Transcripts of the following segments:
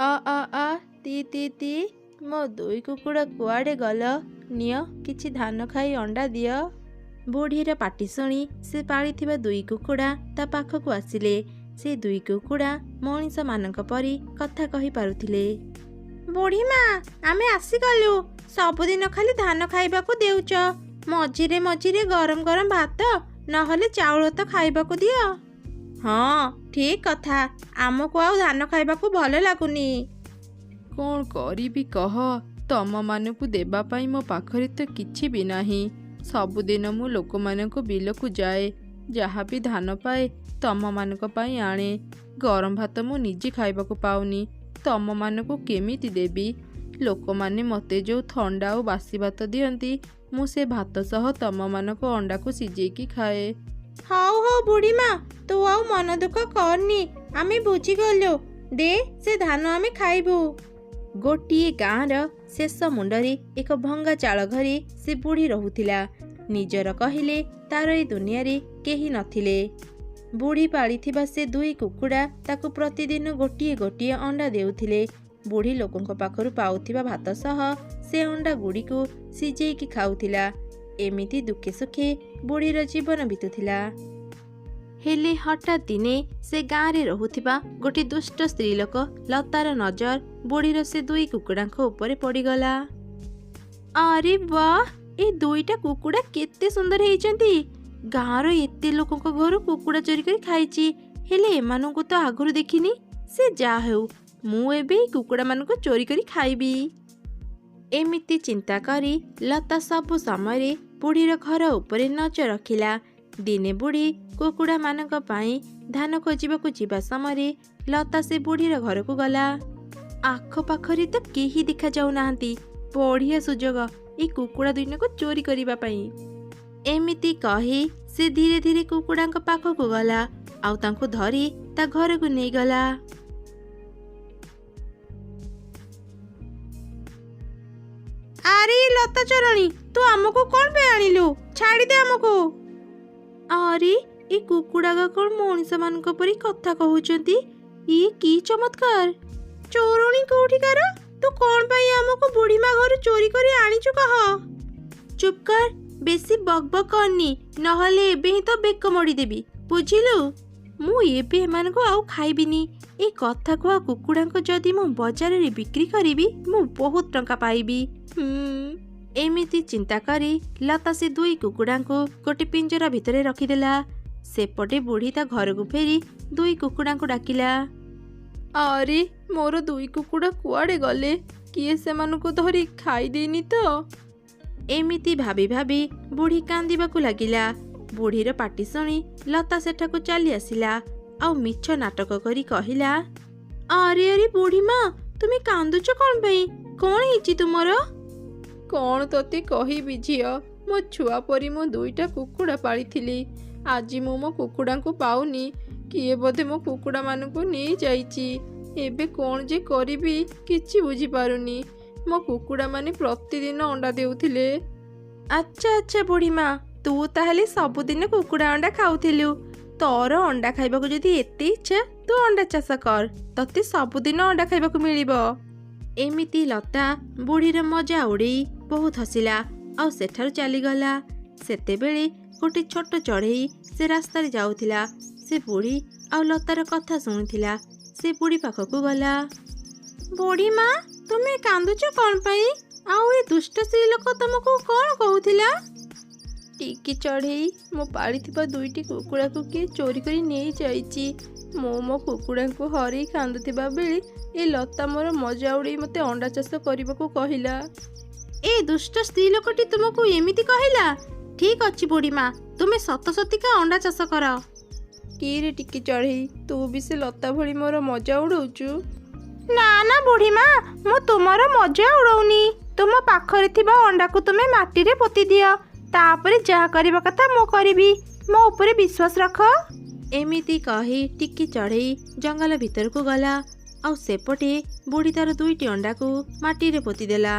ଅ ଅ ଆ ତି ତି ତି, ମୋ ଦୁଇ କୁକୁଡ଼ା କୁଆଡ଼େ ଗଲ? ନିଅ, କିଛି ଧାନ ଖାଇ ଅଣ୍ଡା ଦିଅ। ବୁଢ଼ୀର ପାଟି ଶୁଣି ସେ ପାଳିଥିବା ଦୁଇ କୁକୁଡ଼ା ତା ପାଖକୁ ଆସିଲେ। ସେ ଦୁଇ କୁକୁଡ଼ା ମଣିଷମାନଙ୍କ ପରି କଥା କହିପାରୁଥିଲେ। ବୁଢ଼ୀ ମା, ଆମେ ଆସିଗଲୁ। ସବୁଦିନ ଖାଲି ଧାନ ଖାଇବାକୁ ଦେଉଛ, ମଝିରେ ମଝିରେ ଗରମ ଗରମ ଭାତ ନହେଲେ ଚାଉଳ ତ ଖାଇବାକୁ ଦିଅ। ହଁ, ଠିକ୍ କଥା, ଆମକୁ ଆଉ ଧାନ ଖାଇବାକୁ ଭଲ ଲାଗୁନି। କ'ଣ କରିବି କହ? ତମମାନଙ୍କୁ ଦେବା ପାଇଁ ମୋ ପାଖରେ ତ କିଛି ବି ନାହିଁ। ସବୁଦିନ ମୁଁ ଲୋକମାନଙ୍କ ବିଲକୁ ଯାଏ, ଯାହା ବି ଧାନ ପାଏ ତମମାନଙ୍କ ପାଇଁ ଆଣେ। ଗରମ ଭାତ ମୁଁ ନିଜେ ଖାଇବାକୁ ପାଉନି, ତମମାନଙ୍କୁ କେମିତି ଦେବି? ଲୋକମାନେ ମୋତେ ଯୋଉ ଥଣ୍ଡା ଆଉ ବାସି ଭାତ ଦିଅନ୍ତି, ମୁଁ ସେ ଭାତ ସହ ତମମାନଙ୍କ ଅଣ୍ଡାକୁ ସିଝେଇକି ଖାଏ। ହଉ ହଉ ବୁଢ଼ୀ ମା, ତୁ ଆଉ ମନ ଦୁଃଖ କରନି, ଆମେ ବୁଝିଗଲୁ। ଦେ ସେ ଧାନ, ଆମେ ଖାଇବୁ। ଗୋଟିଏ ଗାଁର ଶେଷ ମୁଣ୍ଡରେ ଏକ ଭଙ୍ଗା ଚାଳ ଘରେ ସେ ବୁଢ଼ୀ ରହୁଥିଲା। ନିଜର କହିଲେ ତାର ଏ ଦୁନିଆରେ କେହି ନଥିଲେ। ବୁଢ଼ୀ ପାଳିଥିବା ସେ ଦୁଇ କୁକୁଡ଼ା ତାକୁ ପ୍ରତିଦିନ ଗୋଟିଏ ଗୋଟିଏ ଅଣ୍ଡା ଦେଉଥିଲେ। ବୁଢ଼ୀ ଲୋକଙ୍କ ପାଖରୁ ପାଉଥିବା ଭାତ ସହ ସେ ଅଣ୍ଡା ଗୁଡ଼ିକୁ ସିଝେଇକି ଖାଉଥିଲା। ଏମିତି ଦୁଃଖେ ସୁଖେ ବୁଢ଼ୀର ଜୀବନ ବିତୁଥିଲା। ହେଲେ ହଠାତ୍ ଦିନେ ସେ ଗାଁରେ ରହୁଥିବା ଗୋଟେ ଦୁଷ୍ଟ ସ୍ତ୍ରୀ ଲୋକ ଲତାର ନଜର ବୁଢ଼ୀର ସେ ଦୁଇ କୁକୁଡ଼ାଙ୍କ ଉପରେ ପଡ଼ିଗଲା। ଆରେ ବାଃ, ଏ ଦୁଇଟା କୁକୁଡ଼ା କେତେ ସୁନ୍ଦର ହେଇଛନ୍ତି! ଗାଁର ଏତେ ଲୋକଙ୍କ ଘରୁ କୁକୁଡ଼ା ଚୋରି କରି ଖାଇଛି, ହେଲେ ଏମାନଙ୍କୁ ତ ଆଗରୁ ଦେଖିନି। ସେ ଯାହା ହେଉ, ମୁଁ ଏବେ ଏଇ କୁକୁଡ଼ାମାନଙ୍କୁ ଚୋରି କରି ଖାଇବି। ଏମିତି ଚିନ୍ତା କରି ଲତା ସବୁ ସମୟରେ ବୁଢ଼ୀର ଘର ଉପରେ ନଜର ରଖିଲା। ଦିନେ ବୁଢ଼ୀ କୁକୁଡ଼ାମାନଙ୍କ ପାଇଁ ଧାନ ଖୋଜିବାକୁ ଯିବା ସମୟରେ ଲତା ସେ ବୁଢ଼ୀର ଘରକୁ ଗଲା। ଆଖପାଖରେ ତ କେହି ଦେଖାଯାଉନାହାନ୍ତି, ବଢ଼ିଆ ସୁଯୋଗ ଏଇ କୁକୁଡ଼ା ଦୁଇଟାକୁ ଚୋରି କରିବା ପାଇଁ। ଏମିତି କହି ସେ ଧୀରେ ଧୀରେ କୁକୁଡ଼ାଙ୍କ ପାଖକୁ ଗଲା ଆଉ ତାଙ୍କୁ ଧରି ତା ଘରକୁ ନେଇଗଲା। ଆରେ ଲତା ଚରଣୀ, ତୁ ଆମକୁ କ'ଣ ପାଇଁ ଆଣିଲୁ? ଛାଡ଼ିଦେ ଆମକୁ। ଆରେ, ଏ କୁକୁଡ଼ାକ କ'ଣ ମଣିଷମାନଙ୍କ ପରି କଥା କହୁଛନ୍ତି? ଇଏ କି ଚମତ୍କାର! ଚୋରଣୀ କୋଉଠିକାର, ତୁ କ'ଣ ପାଇଁ ଆମକୁ ବୁଢ଼ୀମା ଘରୁ ଚୋରି କରି ଆଣିଛୁ କହ? ଚୁପ୍ କର, ବେଶୀ ବକ୍ ବକ୍ କରନି, ନହେଲେ ଏବେ ହିଁ ତ ବେକ ମୋଡ଼ିଦେବି, ବୁଝିଲୁ? ମୁଁ ଏବେ ଏମାନଙ୍କୁ ଆଉ ଖାଇବିନି। ଏ କଥା କୁହା କୁକୁଡ଼ାଙ୍କୁ ଯଦି ମୁଁ ବଜାରରେ ବିକ୍ରି କରିବି, ମୁଁ ବହୁତ ଟଙ୍କା ପାଇବି। ଏମିତି ଚିନ୍ତା କରି ଲତା ସେ ଦୁଇ କୁକୁଡ଼ାଙ୍କୁ ଗୋଟେ ପିଞ୍ଜରା ଭିତରେ ରଖିଦେଲା। ସେପଟେ ବୁଢ଼ୀ ତା ଘରକୁ ଫେରି ଦୁଇ କୁକୁଡ଼ାଙ୍କୁ ଡାକିଲା। ଆରେ, ମୋର ଦୁଇ କୁକୁଡ଼ା କୁଆଡ଼େ ଗଲେ? କିଏ ସେମାନଙ୍କୁ ଧରି ଖାଇଦେଇନି ତ? ଏମିତି ଭାବି ଭାବି ବୁଢ଼ୀ କାନ୍ଦିବାକୁ ଲାଗିଲା। ବୁଢ଼ୀର ପାଟି ଶୁଣି ଲତା ସେଠାକୁ ଚାଲି ଆସିଲା ଆଉ ମିଛ ନାଟକ କରି କହିଲା, ଆରେ ଆରେ ବୁଢ଼ୀ ମା, ତୁମେ କାନ୍ଦୁଛ କ'ଣ ପାଇଁ? କ'ଣ ହେଇଛି ତୁମର? କ'ଣ ତତେ କହିବି ଝିଅ, ମୋ ଛୁଆ ପରି ମୁଁ ଦୁଇଟା କୁକୁଡ଼ା ପାଳିଥିଲି। ଆଜି ମୁଁ ମୋ କୁକୁଡ଼ାଙ୍କୁ ପାଉନି। କିଏ ବୋଧେ ମୋ କୁକୁଡ଼ାମାନଙ୍କୁ ନେଇଯାଇଛି। ଏବେ କ'ଣ ଯେ କରିବି କିଛି ବୁଝିପାରୁନି। ମୋ କୁକୁଡ଼ାମାନେ ପ୍ରତିଦିନ ଅଣ୍ଡା ଦେଉଥିଲେ। ଆଚ୍ଛା ଆଚ୍ଛା ବୁଢ଼ୀ ମା, ତୁ ତାହେଲେ ସବୁଦିନ କୁକୁଡ଼ା ଅଣ୍ଡା ଖାଉଥିଲୁ। ତୋର ଅଣ୍ଡା ଖାଇବାକୁ ଯଦି ଏତେ ଇଚ୍ଛା, ତୁ ଅଣ୍ଡା ଚାଷ କର, ତତେ ସବୁଦିନ ଅଣ୍ଡା ଖାଇବାକୁ ମିଳିବ। ଏମିତି ଲତା ବୁଢ଼ୀର ମଜା ଉଡ଼େଇ ବହୁତ ହସିଲା ଆଉ ସେଠାରୁ ଚାଲିଗଲା। ସେତେବେଳେ ଗୋଟେ ଛୋଟ ଚଢ଼େଇ ସେ ରାସ୍ତାରେ ଯାଉଥିଲା। ସେ ବୁଢ଼ୀ ଆଉ ଲତାର କଥା ଶୁଣୁଥିଲା। ସେ ବୁଢ଼ୀ ପାଖକୁ ଗଲା। ବୁଢ଼ୀ ମା, ତୁମେ କାନ୍ଦୁଛ କ'ଣ ପାଇଁ? ଆଉ ଏ ଦୁଷ୍ଟ ସ୍ତ୍ରୀ ଲୋକ ତମକୁ କ'ଣ କହୁଥିଲା? ଟିକି ଚଢ଼େଇ, ମୁଁ ପାଳିଥିବା ଦୁଇଟି କୁକୁଡ଼ାକୁ କିଏ ଚୋରି କରି ନେଇଯାଇଛି। ମୁଁ ମୋ କୁକୁଡ଼ାଙ୍କୁ ହରେଇ କାନ୍ଦୁଥିବା ବେଳେ ଏ ଲତା ମୋର ମଜା ଉଡ଼େଇ ମୋତେ ଅଣ୍ଡା ଚାଷ କରିବାକୁ କହିଲା। ଏ ଦୁଷ୍ଟ ସ୍ତ୍ରୀ ଲୋକଟି ତୁମକୁ ଏମିତି କହିଲା? ଠିକ୍ ଅଛି ବୁଢ଼ୀ ମା, ତୁମେ ସତ ସତିକା ଅଣ୍ଡା ଚାଷ କର। କିରେ ଟିକି ଚଢ଼େଇ, ତୁ ବି ସେ ଲତା ଭଳି ମୋର ମଜା ଉଡ଼ଉଛୁ? ନା ନା ବୁଢ଼ୀ ମା, ମୁଁ ତୁମର ମଜା ଉଡ଼ଉନି। ତୁମ ପାଖରେ ଥିବା ଅଣ୍ଡାକୁ ତୁମେ ମାଟିରେ ପୋତି ଦିଅ, ତାପରେ ଯାହା କରିବା କଥା ମୁଁ କରିବି। ମୋ ଉପରେ ବିଶ୍ୱାସ ରଖ। ଏମିତି କହି ଟିକି ଚଢ଼େଇ ଜଙ୍ଗଲ ଭିତରକୁ ଗଲା ଆଉ ସେପଟେ ବୁଢ଼ୀ ତାର ଦୁଇଟି ଅଣ୍ଡାକୁ ମାଟିରେ ପୋତିଦେଲା।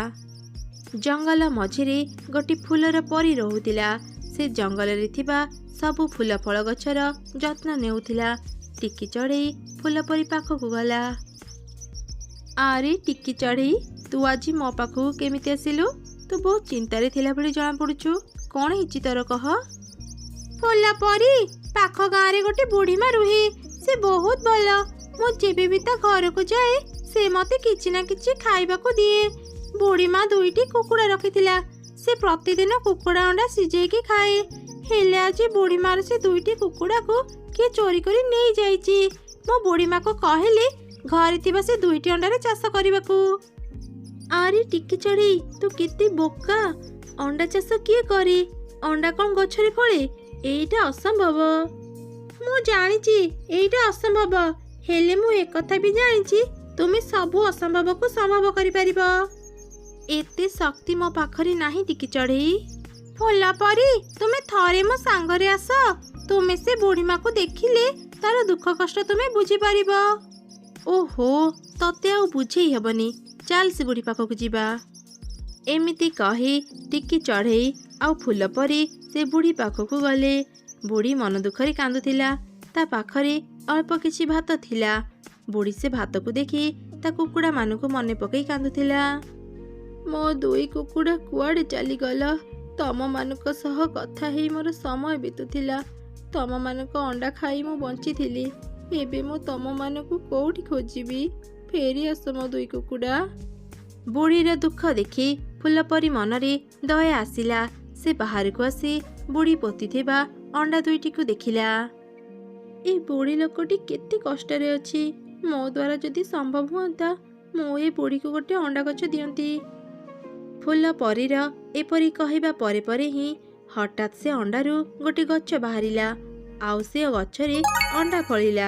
ଜଙ୍ଗଲ ମଝିରେ ଗୋଟି ଫୁଲର ପରି ରହୁଥିଲା। ସେ ଜଙ୍ଗଲରେ ଥିବା ସବୁ ଫୁଲ ଫଳ ଗଛର ଯତ୍ନ ନେଉଥିଲା। ଟିକି ଚଢ଼େଇ ଫୁଲ ପରି ପାଖକୁ ଗଲା। ଆରେ ଟିକି ଚଢ଼େଇ, ତୁ ଆଜି ମୋ ପାଖକୁ କେମିତି ଆସିଲୁ? ତୁ ବହୁତ ଚିନ୍ତାରେ ଥିଲା ଭଳି ଜଣାପଡ଼ୁଛୁ। କ'ଣ ହେଇଛି ତୋର କହ? ଫୁଲ ପରି, ପାଖ ଗାଁରେ ଗୋଟେ ବୁଢ଼ୀମା ରୁହେ, ସେ ବହୁତ ଭଲ। ମୁଁ ଯେବେ ବି ତା ଘରକୁ ଯାଏ, ସେ ମତେ କିଛି ନା କିଛି ଖାଇବାକୁ ଦିଏ। ବୁଢ଼ୀମା ଦୁଇଟି କୁକୁଡ଼ା ରଖିଥିଲା। ସେ ପ୍ରତିଦିନ କୁକୁଡ଼ା ଅଣ୍ଡା ସିଝେଇକି ଖାଏ। ହେଲେ ଆଜି ବୁଢ଼ୀମାର ସେ ଦୁଇଟି କୁକୁଡ଼ାକୁ କିଏ ଚୋରି କରି ନେଇଯାଇଛି। ମୁଁ ବୁଢ଼ୀମାକୁ କହିଲି ଘରେ ଥିବା ସେ ଦୁଇଟି ଅଣ୍ଡାରେ ଚାଷ କରିବାକୁ। ଆରେ ଟିକି ଚଢ଼େଇ, ତୁ କେତେ ବୋକା! ଅଣ୍ଡା ଚାଷ କିଏ କରେ? ଅଣ୍ଡା କ'ଣ ଗଛରେ ଫଳେ? ଏଇଟା ଅସମ୍ଭବ। ମୁଁ ଜାଣିଛି ଏଇଟା ଅସମ୍ଭବ, ହେଲେ ମୁଁ ଏକଥା ବି ଜାଣିଛି ତୁମେ ସବୁ ଅସମ୍ଭବକୁ ସମ୍ଭବ କରିପାରିବ। ଏତେ ଶକ୍ତି ମୋ ପାଖରେ ନାହିଁ ଟିକି ଚଢ଼େଇ। ଫୁଲ ପରି, ତୁମେ ଥରେ ମୋ ସାଙ୍ଗରେ ଆସ। ତୁମେ ସେ ବୁଢ଼ୀମାକୁ ଦେଖିଲେ ତାର ଦୁଃଖ କଷ୍ଟ ତୁମେ ବୁଝିପାରିବ। ଓହୋ, ତତେ ଆଉ ବୁଝେଇ ହେବନି। ଚାଲ ସେ ବୁଢ଼ୀ ପାଖକୁ ଯିବା। ଏମିତି କହି ଟିକି ଚଢ଼େଇ ଆଉ ଫୁଲ ପରି ସେ ବୁଢ଼ୀ ପାଖକୁ ଗଲେ। ବୁଢ଼ୀ ମନ ଦୁଃଖରେ କାନ୍ଦୁଥିଲା। ତା ପାଖରେ ଅଳ୍ପ କିଛି ଭାତ ଥିଲା। ବୁଢ଼ୀ ସେ ଭାତକୁ ଦେଖି ତା କୁକୁଡ଼ାମାନଙ୍କୁ ମନେ ପକେଇ କାନ୍ଦୁଥିଲା। ମୋ ଦୁଇ କୁକୁଡ଼ା କୁଆଡ଼େ ଚାଲିଗଲ? ତମମାନଙ୍କ ସହ କଥା ହେଇ ମୋର ସମୟ ବିତୁଥିଲା। ତମମାନଙ୍କ ଅଣ୍ଡା ଖାଇ ମୁଁ ବଞ୍ଚିଥିଲି। ଏବେ ମୁଁ ତମମାନଙ୍କୁ କୋଉଠି ଖୋଜିବି? ଫେରି ଆସ ମୋ ଦୁଇ କୁକୁଡ଼ା। ବୁଢ଼ୀର ଦୁଃଖ ଦେଖି ଫୁଲପରି ମନରେ ଦୟା ଆସିଲା। ସେ ବାହାରକୁ ଆସି ବୁଢ଼ୀ ପୋତିଥିବା ଅଣ୍ଡା ଦୁଇଟିକୁ ଦେଖିଲା। ଏ ବୁଢ଼ୀ ଲୋକଟି କେତେ କଷ୍ଟରେ ଅଛି। ମୋ ଦ୍ୱାରା ଯଦି ସମ୍ଭବ ହୁଅନ୍ତା, ମୁଁ ଏ ବୁଢ଼ୀକୁ ଗୋଟେ ଅଣ୍ଡା ଗଛ ଦିଅନ୍ତି। ଫୁଲ ପରୀର ଏପରି କହିବା ପରେ ପରେ ହିଁ ହଠାତ୍ ସେ ଅଣ୍ଡାରୁ ଗୋଟେ ଗଛ ବାହାରିଲା, ଆଉ ସେ ଗଛରେ ଅଣ୍ଡା ଫଳିଲା।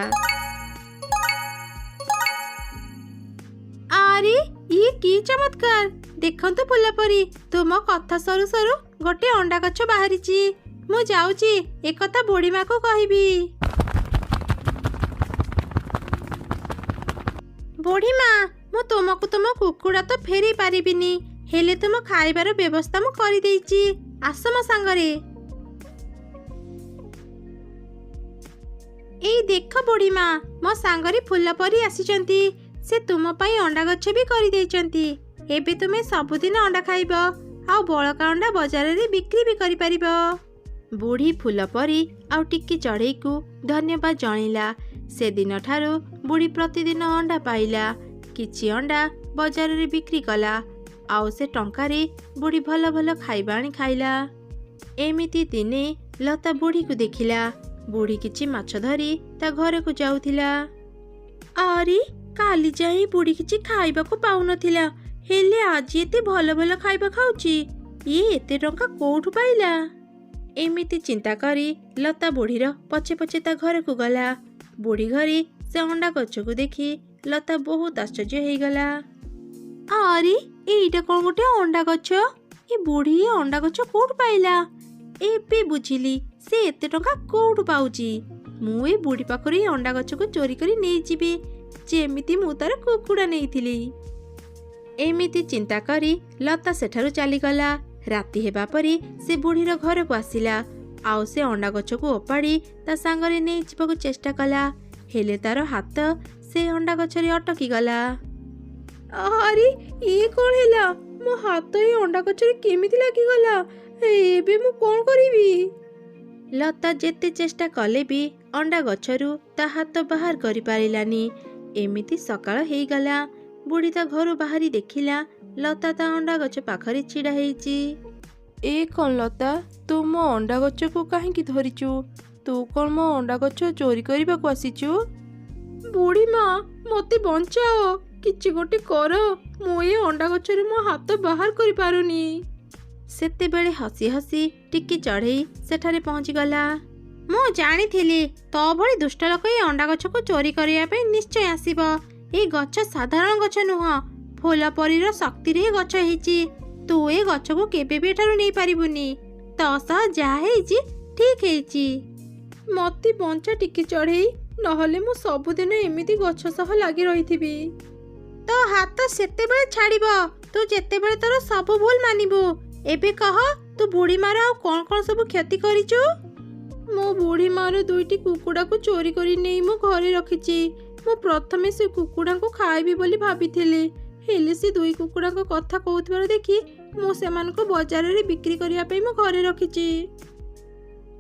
ଆରେ ଇଏ କି ଚମତ୍କାର! ଦେଖନ୍ତୁ ଫୁଲ ପରି, ତୁମ କଥା ସରୁ ସରୁ ଗୋଟେ ଅଣ୍ଡା ଗଛ ବାହାରିଛି। ମୁଁ ଯାଉଛି ଏକଥା ବୁଢ଼ୀମାକୁ କହିବି। ବୁଢ଼ୀମା, ମୁଁ ତୁମକୁ ତୁମ କୁକୁଡ଼ା ତ ଫେରେଇ ପାରିବିନି, ହେଲେ ତୁମ ଖାଇବାର ବ୍ୟବସ୍ଥା ମୁଁ କରିଦେଇଛି। ଆସ ମୋ ସାଙ୍ଗରେ। ଏଇ ଦେଖ ବୁଢ଼ୀମା, ମୋ ସାଙ୍ଗରେ ଫୁଲ ପରି ଆସିଛନ୍ତି। ସେ ତୁମ ପାଇଁ ଅଣ୍ଡା ଗଛ ବି କରିଦେଇଛନ୍ତି। ଏବେ ତୁମେ ସବୁଦିନ ଅଣ୍ଡା ଖାଇବ, ଆଉ ବଳକା ଅଣ୍ଡା ବଜାରରେ ବିକ୍ରି ବି କରିପାରିବ। ବୁଢ଼ୀ ଫୁଲ ପରି ଆଉ ଟିକି ଚଢ଼େଇକୁ ଧନ୍ୟବାଦ ଜଣେଇଲା। ସେଦିନଠାରୁ ବୁଢ଼ୀ ପ୍ରତିଦିନ ଅଣ୍ଡା ପାଇଲା। କିଛି ଅଣ୍ଡା ବଜାରରେ ବିକ୍ରି କଲା, ଆଉ ସେ ଟଙ୍କାରେ ବୁଢ଼ୀ ଭଲ ଭଲ ଖାଇବା ଆଣି ଖାଇଲା। ଏମିତି ଦିନେ ଲତା ବୁଢ଼ୀକୁ ଦେଖିଲା। ବୁଢ଼ୀ କିଛି ମାଛ ଧରି ତା ଘରକୁ ଯାଉଥିଲା। ଆରେ, କାଲି ଯାଏଁ ବୁଢ଼ୀ କିଛି ଖାଇବାକୁ ପାଉନଥିଲା, ହେଲେ ଆଜି ଏତେ ଭଲ ଭଲ ଖାଇବା ଖାଉଛି। ଇଏ ଏତେ ଟଙ୍କା କୋଉଠୁ ପାଇଲା? ଏମିତି ଚିନ୍ତା କରି ଲତା ବୁଢ଼ୀର ପଛେ ପଛେ ତା ଘରକୁ ଗଲା। ବୁଢ଼ୀ ଘରେ ସେ ଅଣ୍ଡା ଗଛକୁ ଦେଖି ଲତା ବହୁତ ଆଶ୍ଚର୍ଯ୍ୟ ହେଇଗଲା। ଆରେ, ଏଇଟା କ'ଣ ଗୋଟେ ଅଣ୍ଡା ଗଛ? ଏ ବୁଢ଼ୀ ଏ ଅଣ୍ଡା ଗଛ କୋଉଠୁ ପାଇଲା? ଏବେ ବୁଝିଲି ସେ ଏତେ ଟଙ୍କା କୋଉଠୁ ପାଉଛି। ମୁଁ ଏ ବୁଢ଼ୀ ପାଖରୁ ଏ ଅଣ୍ଡା ଗଛକୁ ଚୋରି କରି ନେଇଯିବି, ଯେମିତି ମୁଁ ତାର କୁକୁଡ଼ା ନେଇଥିଲି। ଏମିତି ଚିନ୍ତା କରି ଲତା ସେଠାରୁ ଚାଲିଗଲା। ରାତି ହେବା ପରେ ସେ ବୁଢ଼ୀର ଘରକୁ ଆସିଲା, ଆଉ ସେ ଅଣ୍ଡା ଗଛକୁ ଓପାଡ଼ି ତା ସାଙ୍ଗରେ ନେଇଯିବାକୁ ଚେଷ୍ଟା କଲା। ହେଲେ ତାର ହାତ ସେ ଅଣ୍ଡା ଗଛରେ ଅଟକି ଗଲା। ଆରେ, ଇଏ କ'ଣ ହେଲା? ମୋ ହାତ ଏ ଅଣ୍ଡା ଗଛରେ କେମିତି ଲାଗିଗଲା? ଏବେ ମୁଁ କ'ଣ କରିବି? ଲତା ଯେତେ ଚେଷ୍ଟା କଲେ ବି ଅଣ୍ଡା ଗଛରୁ ତା ହାତ ବାହାର କରିପାରିଲାନି। ଏମିତି ସକାଳ ହେଇଗଲା। ବୁଢ଼ୀ ତା ଘରୁ ବାହାରି ଦେଖିଲା ଲତା ତା ଅଣ୍ଡା ଗଛ ପାଖରେ ଛିଡ଼ା ହେଇଛି। ଏ କ'ଣ ଲତା, ତୁ ମୋ ଅଣ୍ଡା ଗଛକୁ କାହିଁକି ଧରିଛୁ? ତୁ କ'ଣ ମୋ ଅଣ୍ଡା ଗଛ ଚୋରି କରିବାକୁ ଆସିଛୁ? ବୁଢ଼ୀ ମା, ମୋତେ ବଞ୍ଚାଅ, କିଛି ଗୋଟେ କର। ମୁଁ ଏ ଅଣ୍ଡା ଗଛରୁ ମୋ ହାତ ବାହାର କରିପାରୁନି। ସେତେବେଳେ ହସି ହସି ଟିକି ଚଢ଼େଇ ସେଠାରେ ପହଞ୍ଚିଗଲା। ମୁଁ ଜାଣିଥିଲି ତୋ ଭଳି ଦୁଷ୍ଟ ଲୋକ ଏଇ ଅଣ୍ଡା ଗଛକୁ ଚୋରି କରିବା ପାଇଁ ନିଶ୍ଚୟ ଆସିବ। ଏଇ ଗଛ ସାଧାରଣ ଗଛ ନୁହଁ, ଫୁଲ ପରୀର ଶକ୍ତିରେ ଏ ଗଛ ହେଇଛି। ତୁ ଏ ଗଛକୁ କେବେ ବି ଏଠାରୁ ନେଇପାରିବୁନି। ତୋ ସହ ଯାହା ହେଇଛି ଠିକ ହେଇଛି। ମତେ ବଞ୍ଚା ଟିକି ଚଢ଼େଇ, ନହେଲେ ମୁଁ ସବୁଦିନ ଏମିତି ଗଛ ସହ ଲାଗି ରହିଥିବି। ତୋ ହାତ ସେତେବେଳେ ଛାଡ଼ିବ ତୁ ଯେତେବେଳେ ତୋର ସବୁ ଭୁଲ ମାନିବୁ। ଏବେ କହ, ତୁ ବୁଢ଼ୀ ମାର ଆଉ କ'ଣ କ'ଣ ସବୁ କ୍ଷତି କରିଛୁ? ମୋ ବୁଢ଼ୀ ମାର ଦୁଇଟି କୁକୁଡ଼ାକୁ ଚୋରି କରି ନେଇ ମୁଁ ଘରେ ରଖିଛି। ମୁଁ ପ୍ରଥମେ ସେ କୁକୁଡ଼ାଙ୍କୁ ଖାଇବି ବୋଲି ଭାବିଥିଲି, ହେଲେ ସେ ଦୁଇ କୁକୁଡ଼ାଙ୍କ କଥା କହୁଥିବାର ଦେଖି ମୁଁ ସେମାନଙ୍କୁ ବଜାରରେ ବିକ୍ରି କରିବା ପାଇଁ ମୋ ଘରେ ରଖିଛି।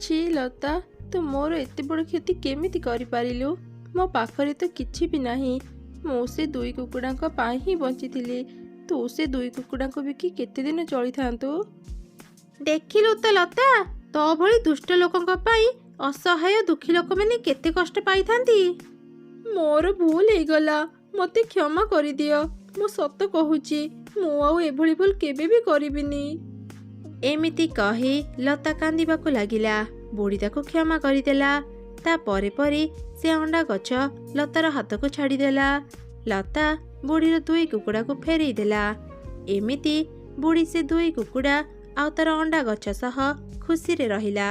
ଛି ଲତା, ତୁ ମୋର ଏତେ ବଡ଼ କ୍ଷତି କେମିତି କରିପାରିଲୁ? ମୋ ପାଖରେ ତ କିଛି ବି ନାହିଁ। ମୁଁ ସେ ଦୁଇ କୁକୁଡ଼ାଙ୍କ ପାଇଁ ହିଁ ବଞ୍ଚିଥିଲି। ତୁ ସେ ଦୁଇ କୁକୁଡ଼ାଙ୍କୁ ବିକି କେତେ ଦିନ ଚଳିଥାନ୍ତୁ? ଦେଖିଲୁ ତ ଲତା, ତୋ ଭଳି ଦୁଷ୍ଟ ଲୋକଙ୍କ ପାଇଁ ଅସହାୟ ଦୁଃଖୀ ଲୋକମାନେ କେତେ କଷ୍ଟ ପାଇଥାନ୍ତି। ମୋର ଭୁଲ ହେଇଗଲା, ମୋତେ କ୍ଷମା କରିଦିଅ। ମୁଁ ସତ କହୁଛି, ମୁଁ ଆଉ ଏଭଳି ଭୁଲ କେବେ ବି କରିବିନି। ଏମିତି କହି ଲତା କାନ୍ଦିବାକୁ ଲାଗିଲା। ବୁଢ଼ୀ ତାକୁ କ୍ଷମା କରିଦେଲା। ତା ପରେ ପରେ ସେ ଅଣ୍ଡା ଗଛ ଲତାର ହାତକୁ ଛାଡ଼ିଦେଲା। ଲତା ବୁଢ଼ୀର ଦୁଇ କୁକୁଡ଼ାକୁ ଫେରେଇ ଦେଲା। ଏମିତି ବୁଢ଼ୀ ସେ ଦୁଇ କୁକୁଡ଼ା ଆଉ ତାର ଅଣ୍ଡା ଗଛ ସହ ଖୁସିରେ ରହିଲା।